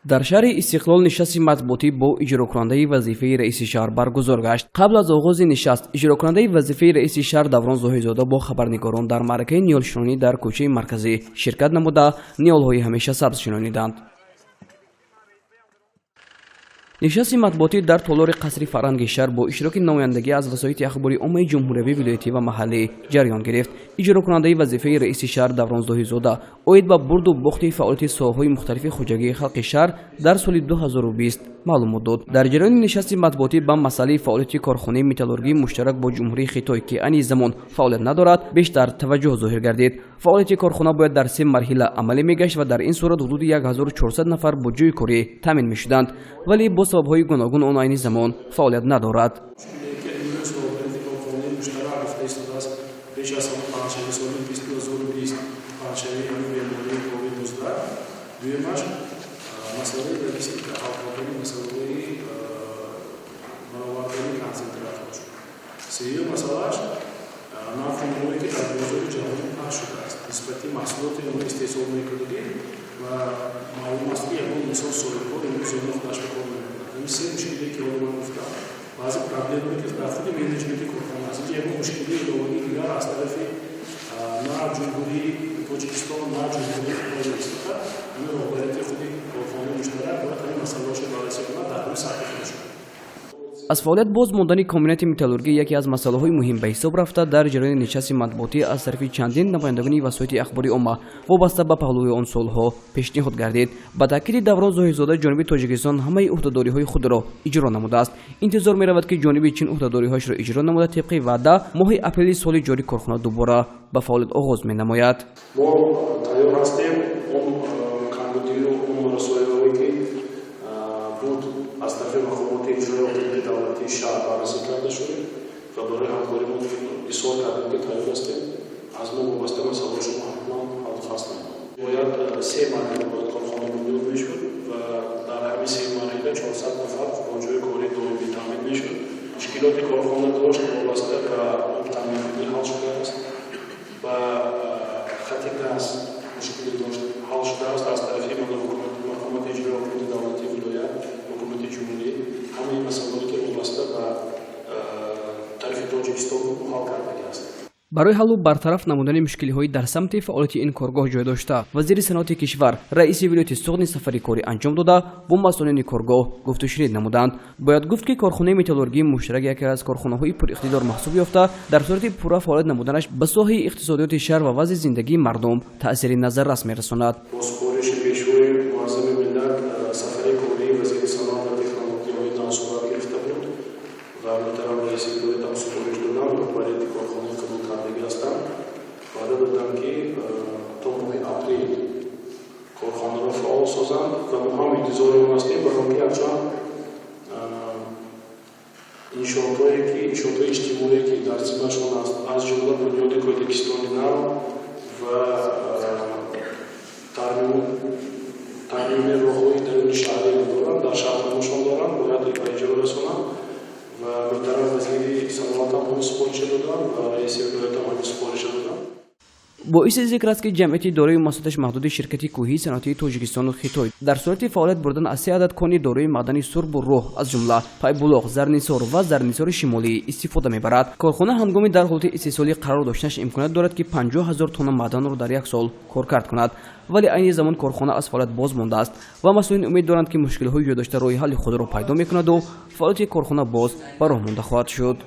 Дар шаҳри Истиқлол нишасти матбуотӣ бо иҷрокунандаи вазифаи раиси шаҳр баргузор гашт. Қабл аз оғози нишаст иҷрокунандаи вазифаи раиси шаҳр Даврон Зоҳидзода бо хабарнигорон дар маъракаи ниҳолшинонӣ дар кӯчаи марказӣ ширкат намуда, ниҳолҳои ҳамеша сабз шинониданд. Нишасти матбуотӣ дар толори қасри фарҳанги шаҳр бо иштироки намояндагӣ аз васоити ахбори оммаи ҷумҳуриявӣ, вилоятӣ ва маҳаллӣ ҷараён гирифт. Иҷрокунандаи вазифаи раиси шаҳр Даврон Зоҳидзода оид ба бурду бохти фаъолияти соҳаҳои мухталифи хоҷагии халқи шаҳр дар соли 2020 маълумот дод. Дар ҷараёни нишасти матбуотӣ ба масъалаи фаъолияти корхонаи металлургии муштарак бо Ҷумҳурии Хитой, ки айни замон фаъолият надорад, бештар таваҷҷӯҳ зоҳир гардид. Фаъолияти корхона бояд дар се марҳила амалӣ мегашт ва дар ин сурат ҳудуди 1400 нафар бо ҷойи корӣ таъмин мешуданд, вале бо сабабҳои гуногун он айни замон фаъолият надорад. Имрӯз роҳбарияти корхонаи муштарак гуфта истодааст, пеш аз ҳама паҳншавии соли 2020, паҳншавии ҳамин бемории ковид-19. Дуюмаш, масъалаи логистика, ҳал кардани масъалаҳои баровардани концентратҳо. Сеюм масъалааш, нархи ки дар бозори ҷаҳонӣ паҳн шудааст нисбати маҳсулоти онҳо истеҳсол мекунагӣ, ва маълум аст, ки ягон мисол соҳибкор имрӯз зиёда худаш ба кор намекунад. Ҳамин се мушкилие, ки ҳоло ман гуфтам, баъзе проблемое, ки дар худи менеҷменти корхона аст. Инҷа ягон мушкилии иловагии дигар аз тарафи на Ҷумҳурии Тоҷикистон, на Ҷумҳурии Хитой нест. Фақат ҳамин роҳбарияти худи корхонаи муштарак бояд ҳамин масъалаҳошро баррасӣ кунад дар ҳамин сатҳи худашон. Аз фаъолият боз мондани комбинати металлургӣ яке аз масъалаҳои муҳим ба ҳисоб рафта, дар ҷараёни нишасти матбуотӣ аз тарафи чандин намояндагони васоити ахбори омма вобаста ба паҳлӯи он суолҳо пешниҳод гардид. Ба таъкиди Даврон Зоҳидзода, ҷониби Тоҷикистон ҳамаи ӯҳдадориҳои худро иҷро намудааст. Интизор меравад, ки ҷониби Чин ӯҳдадориҳояшро иҷро намуда, тибқи ваъда моҳи апрели соли ҷорӣ корхона дубора ба фаъолият оғоз менамояд. Мо тайёр ҳастем. Он камбудию он норасоиҳое, ки буд, аз тарафи мақомоти иҷрои ҳокимияти давлатии шаҳр баррасӣ карда шуд ва барои ҳамкорӣ мо изҳор кардем, ки тайёр ҳастем. Аз мо вобаста масъалаҳо шумо ҳатман ҳаллу фасл менамоем. Бояд се марҳила бояд корхона бунёд мешуд ва дар ҳамин се марҳила 400 нафар бо ҷои кори доимӣ таъмин мешуд. Мушкилоти корхона дошт, вобаста ба об таъминкунӣ ҳал шудааст, ба хати газ мушкилӣ дошт, ҳал шудааст. Аз тарафи мақомоти иҷрои ҳокимияти давлатии вилоят, ҳукумати ҷумҳурӣ ҳамаи масъалаҳое, ки вобаста ба тарафи Тоҷикистон, ҳал кардагӣ аст. Барои ҳаллу бартараф намудани мушкилиҳои дар самти фаъолияти ин коргоҳ ҷой дошта, вазири саноати кишвар, раиси вилояти Суғд сафари корӣ анҷом дода, бо масъулини коргоҳ гуфтушунид намуданд. Бояд гуфт, ки корхонаи металлургии муштарак яке аз корхонаҳои пуриқтидор маҳсуб ёфта, дар сурати пурра фаъолият намуданаш ба соҳаи иқтисодиёти шаҳр ва вазъи зиндагии мардум таъсири назаррас мерасонад. Бо супориши Пешвои муаззами миллат сафари кории вазири саноат ва технологияҳои нав сурат гирифта буд ва муҳтарам раиси вилоят ҳам супориш доданд, роҳбарияти корхонаи қабул кардагӣ ҳастанд. Ваъда доданд, ки то моҳи апрел корхонаро фаъол созанд ва мо ҳам интизори он ҳастем, барои ки якчанд иншоотҳое, ки иншоотҳои иҷтимоие, ки дар зиммашон аст, аз ҷумла бунёди Кӯдакистони нав ва тармими роҳҳои даруни шаҳрӣ доранд, дар шаҳрномашон доранд, бояд ба иҷро расонанд. Ва муҳтарам вазири саноатам ҳамин супориша доданд ва раиси вилоятам ҳамин супориша доданд. Боиси зикр аст, ки ҷамъияти дорои масъулияташ маҳдуди ширкати кӯҳии саноатии Тоҷикистону Хитой дар сурати фаъолият бурдан аз се адад кони дорои маъдани сурбу рӯҳ, аз ҷумла Пайбулоқ, Зарнисор ва Зарнисори Шимолӣ, истифода мебарад. Корхона ҳангоми дар ҳолати истеҳсолӣ қарор доштанаш имконият дорад, ки 50 000 тонна маъданро дар як сол коркард кунад, вале айни замон корхона аз фаъолият боз мондааст ва масъулин умед доранд, ки мушкилиҳои ҷой дошта роҳи ҳалли худро пайдо мекунаду фаъолияти корхона боз ба роҳ монда хоҳад шуд.